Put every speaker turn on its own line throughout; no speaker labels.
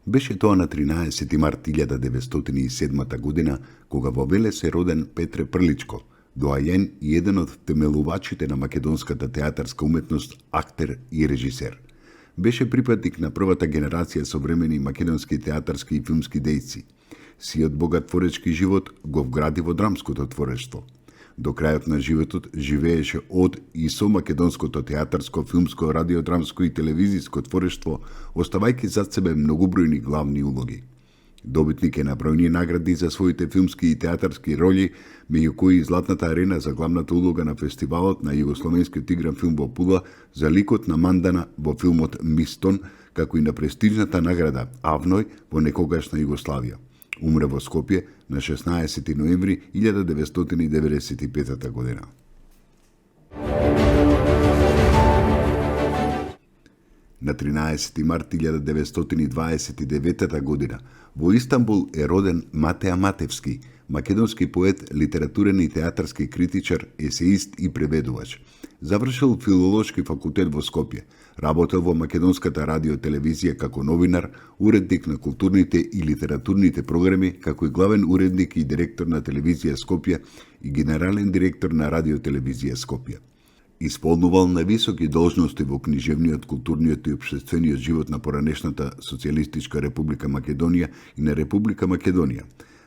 Беше тоа на 13 март 1907 година, кога во Велес е роден Петре Прличко, доајен и еден од темелувачите на македонската театарска уметност, актер и режисер. Беше припадник на првата генерација современи македонски театарски и филмски дејци. Сиот богат творечки живот го вгради во драмското творештво. До крајот на животот живееше од и со македонското театарско, филмско, радиодрамско и телевизиско творештво, оставајќи зад себе многобројни главни улоги. Добитник е на бројни награди за своите филмски и театарски роли, меѓу кои Златната арена за главната улога на фестивалот на југословенскиот игран филм во Пула, за ликот на Мандана во филмот Мистон, како и на престижната награда Авној во некогашна Југославија. Умре во Скопје на 16 ноември 1995 година. На 13 март 1929 година во Истанбул е роден Матеа Матевски, македонски поет, литературен и театарски критичар, есеист и преведувач. Завршил филолошки факултет во Скопје. Работел во македонската радиотелевизија како новинар, уредник на културните и литературните програми, како и главен уредник и директор на телевизија Скопје и генерален директор на радиотелевизија Скопје. Исполнувал нависоки должности во книжевниот, културниот и општествениот живот на поранешната Социјалистичка република Македонија и на Република Македонија.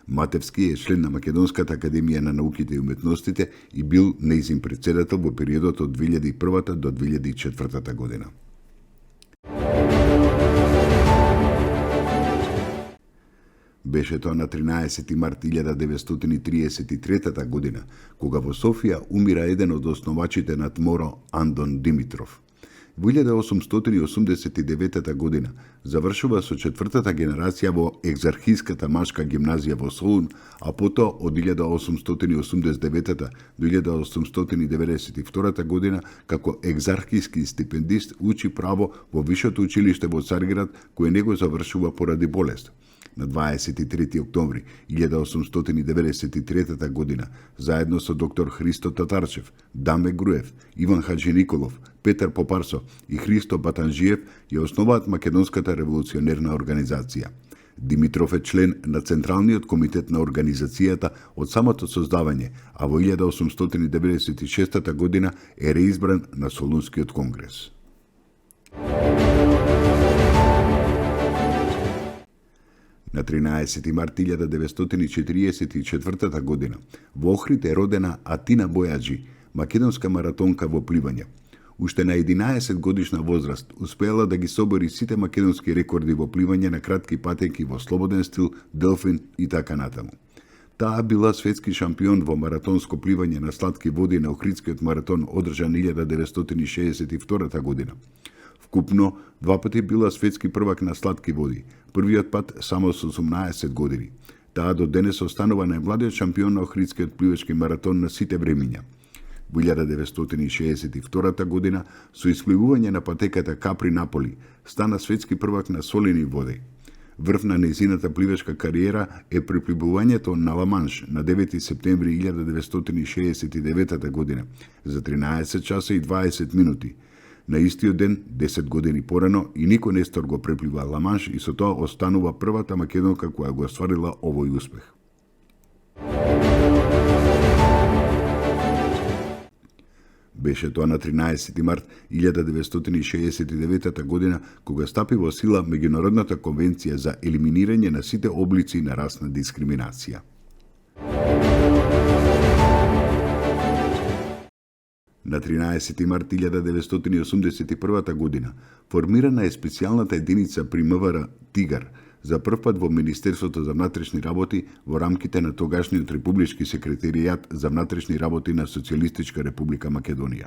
Матевски е член на Македонската академија на науките и уметностите и бил нејзин претседател во периодот од 2001 до 2004 година. Беше тоа на 13 март 1933 година, кога во Софија умира еден од основачите на ТМОРО, Андон Димитров. Во 1889 година завршува со четвртата генерација во Екзархиската машка гимназија во Солун, а потоа од 1889 до 1892 година како екзархиски стипендист учи право во Висшето училиште во Царград, кое не го завршува поради болест. На 23 октомври 1893 година, заедно со доктор Христо Татарчев, Даме Груев, Иван Хаджи Николов, Петар Попарсо и Христо Батанжиев ја основаат Македонската револуционерна организација. Димитров е член на Централниот комитет на организацијата од самото создавање, а во 1896 година е реизбран на Солунскиот конгрес. На 13 март 1944 година во Охрид е родена Атина Бојаджи, македонска маратонка во пливање. Уште на 11 годишна возраст успеала да ги собори сите македонски рекорди во пливање на кратки патеки во слободен стил, делфин и така натаму. Таа била светски шампион во маратонско пливање на сладки води на Охридскиот маратон одржан 1962 година. Вкупно, два пати била светски првак на сладки води, првиот пат само со 18 години. Таа до денес останува најмладиот шампион на Охридскиот пливачки маратон на сите времиња. Во 1962 година, со испливување на патеката Капри Наполи, стана светски првак на солени води. Врв на нејзината пливачка кариера е припливувањето на Ла-Манш на 9 септември 1969 година за 13 часа и 20 минути. На истиот ден, 10 години порано, и Нико Нестор го преплива Ла-Манш и со тоа останува првата македонка која го остварила овој успех. Беше тоа на 13 март 1969 година, кога стапи во сила Меѓународната конвенција за елиминирање на сите облици на расна дискриминација. На 13 март 1981 година формирана е специјалната единица при МВР Тигар, за прв пат во Министерството за внатрешни работи во рамките на тогашниот Републички секретаријат за внатрешни работи на Социјалистичка република Македонија.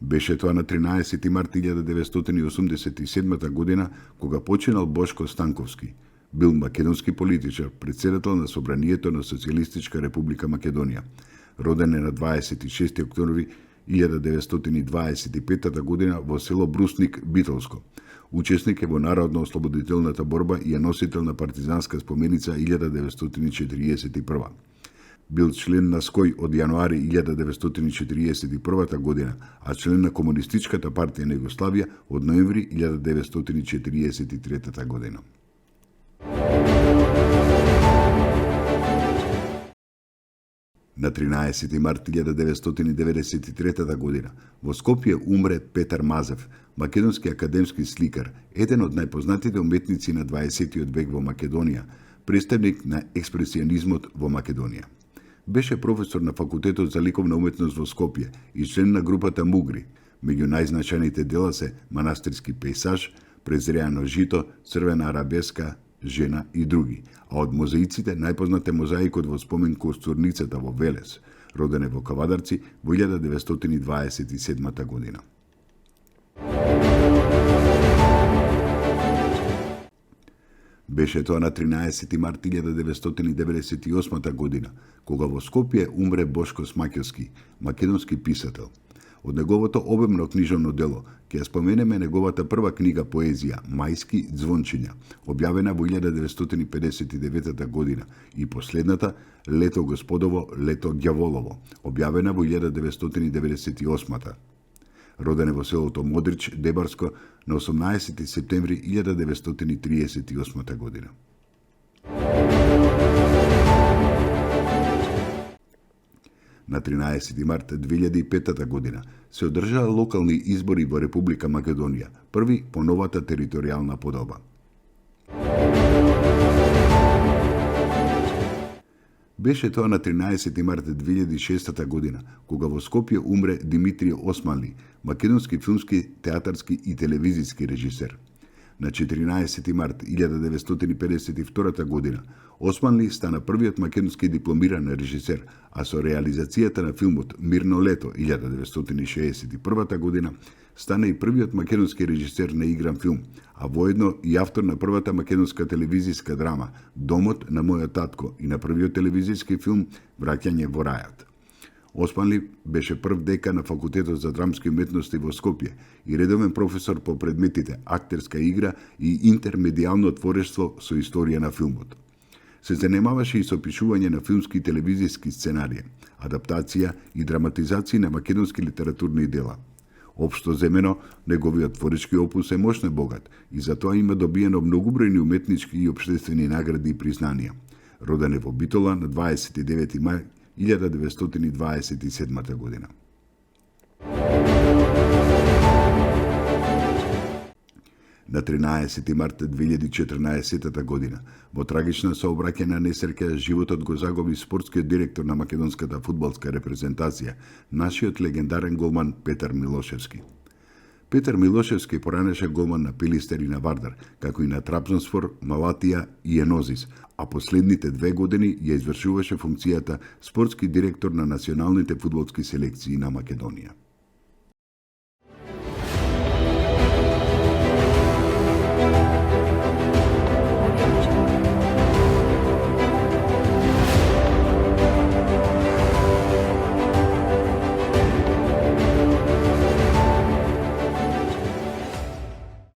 Беше тоа на 13 март 1987 година, кога починал Бошко Станковски. Бил македонски политичар, председател на Собранието на Социјалистичка република Македонија. Роден е на 26 октомври 1925 година во село Брусник, Битолско. Учесник е во Народно-ослободителната борба и е носител на партизанска споменица 1941. Бил член на СКОј од јануари 1941 година, а член на Комунистичката партија на Југославија од ноември 1943 година. На 13 март 1993 година во Скопје умре Петар Мазев, македонски академски сликар, еден од најпознатите уметници на 20 век во Македонија, представник на експресионизмот во Македонија. Беше професор на Факултетот за ликовна уметност во Скопје и член на групата Мугри. Меѓу најзначајните дела се Манастирски пејсаж, Презреано жито, Црвена арабеска, Жена и други, а од мозаиците најпознат е мозаикот во спомен Костурницата во Велес, роден е во Кавадарци во 1927 година. Беше тоа на 13 март 1998 година, кога во Скопје умре Бошко Смаќевски, македонски писател. Од неговото обемно книжевно дело ќе ја споменеме неговата прва книга поезија Мајски ѕвончиња, објавена во 1959 година, и последната Лето Господово, Лето ѓаволово, објавена во 1998. Роден е во селото Модрич, Дебарско, на 18 септември 1938 година. На 13 март 2005 година се одржаа локални избори во Република Македонија, први по новата територијална поделба. Беше тоа на 13 март 2006 година, кога во Скопје умре Димитрije Османли, македонски филмски, театарски и телевизиски режисер. На 14 март 1952 година Османли стана првиот македонски дипломиран режисер, а со реализацијата на филмот Мирно лето 1961 година стана и првиот македонски режисер на игран филм, а воедно и автор на првата македонска телевизиска драма Домот на мојот татко и на првиот телевизиски филм Враќање во рајот. Османли беше прв декан на Факултетот за драмски уметности во Скопје и редовен професор по предметите актерска игра и интермедијално творештво со историја на филмот. Се занимаваше и со пишување на филмски и телевизиски сценарија, адаптација и драматизација на македонски литературни дела. Општо земено, неговиот творечки опус е мощно и богат и затоа има добиено многубројни уметнички и општествени награди и признанија. Роден е во Битола на 29 мај 1927 година. На 13 март 2014 година, во трагична сообраќајна несреќа, животот го загуби спортскиот директор на македонската фудбалска репрезентација, нашиот легендарен голман Петар Милошевски. Петар Милошевски поранеше голман на Пилистер и на Вардар, како и на Трабзонспор, Малатија и Енозис, а последните 2 години ја извршуваше функцијата спортски директор на националните фудбалски селекции на Македонија.